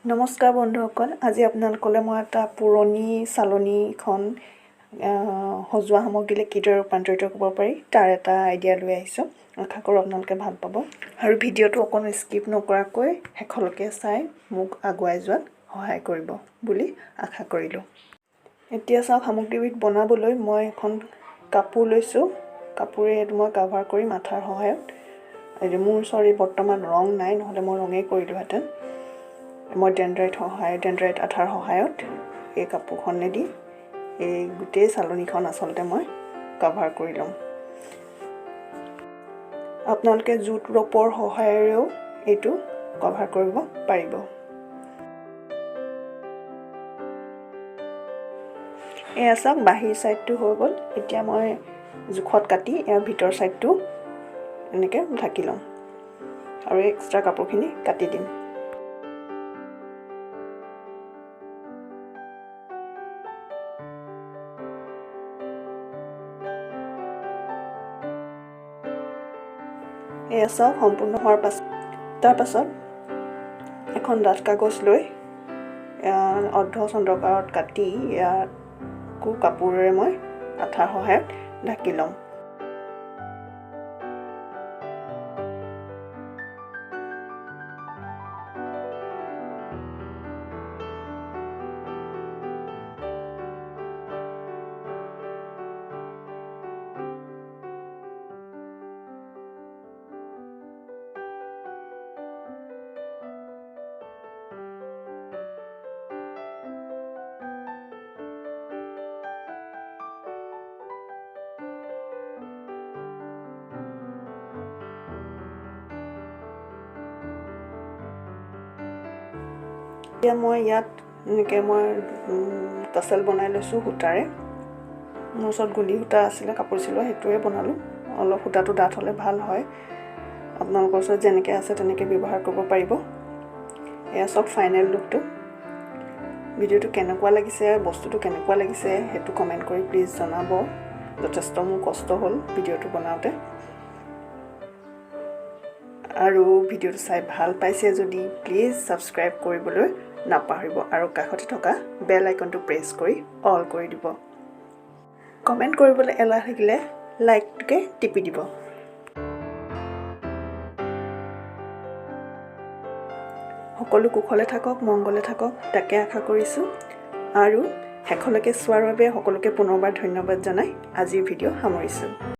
নমস্কাৰ বন্ধুসকল, আজি আপোনালোকলৈ মই এটা পুৰণি চালনীখন সজোৱা সামগ্ৰীলৈ কিদৰে ৰূপান্তৰিত কৰিব পাৰি তাৰ এটা আইডিয়া লৈ আহিছোঁ। আশা কৰোঁ আপোনালোকে ভাল পাব আৰু ভিডিঅ'টো অকণো স্কিপ নকৰাকৈ শেষলৈকে চাই মোক আগুৱাই যোৱাত সহায় কৰিব বুলি আশা কৰিলোঁ। এতিয়া চাওক, সামগ্ৰীবিধ বনাবলৈ মই এখন কাপোৰ লৈছোঁ। কাপোৰে এইটো মই কাভাৰ কৰিম আঠাৰ সহায়ত। মোৰ চৰি, বৰ্তমান ৰং নাই, নহ'লে মই ৰঙেই কৰিলোহেঁতেন। মই ডেণ্ড্ৰাইট আঠাৰ সহায়ত এই কাপোৰখনেদি এই গোটেই চালনীখন আচলতে মই কাভাৰ কৰি ল'ম। আপোনালোকে জুট ৰ'পৰ সহায়েৰেও এইটো কভাৰ কৰিব পাৰিব। এয়া চাওক, বাহিৰ ছাইডটো হৈ গ'ল। এতিয়া মই জোখত কাটি ইয়াৰ ভিতৰ ছাইডটো এনেকৈ ঢাকি ল'ম আৰু এক্সট্ৰা কাপোৰখিনি কাটি দিম। এয়া চাওক, সম্পূৰ্ণ হোৱাৰ পাছত তাৰপাছত এখন ডাঠ কাগজ লৈ অৰ্ধ চন্দ্ৰকাৰত কাটি ইয়াকো কাপোৰেৰে মই আঠাৰ সহায়ত ঢাকি ল'ম। এতিয়া মই ইয়াত এনেকৈ মই টাচেল বনাই লৈছোঁ সূতাৰে। মোৰ ওচৰত গুলি সূতা আছিলে কাপোৰ চিলোৱা, সেইটোৱে বনালোঁ। অলপ সূতাটো ডাঠ হ'লে ভাল হয়। আপোনালোকৰ ওচৰত যেনেকৈ আছে তেনেকৈ ব্যৱহাৰ কৰিব পাৰিব। এয়া চাওক ফাইনেল লুকটো। ভিডিঅ'টো কেনেকুৱা লাগিছে, বস্তুটো কেনেকুৱা লাগিছে সেইটো কমেণ্ট কৰি প্লিজ জনাব। যথেষ্ট মোৰ কষ্ট হ'ল ভিডিঅ'টো বনাওঁতে। আৰু ভিডিঅ'টো চাই ভাল পাইছে যদি প্লিজ ছাবস্ক্ৰাইব কৰিবলৈ নাপাহৰিব আৰু কাষতে থকা বেল আইকনটো প্ৰেছ কৰি অল কৰি দিব। কমেণ্ট কৰিবলৈ এলাহ থাকিলে লাইকটোকে টিপি দিব। সকলো কুশলে থাকক, মংগলে থাকক, তাকে আশা কৰিছোঁ। আৰু শেষলৈকে চোৱাৰ বাবে সকলোকে পুনৰবাৰ ধন্যবাদ জনাই আজিৰ ভিডিঅ' সামৰিছোঁ।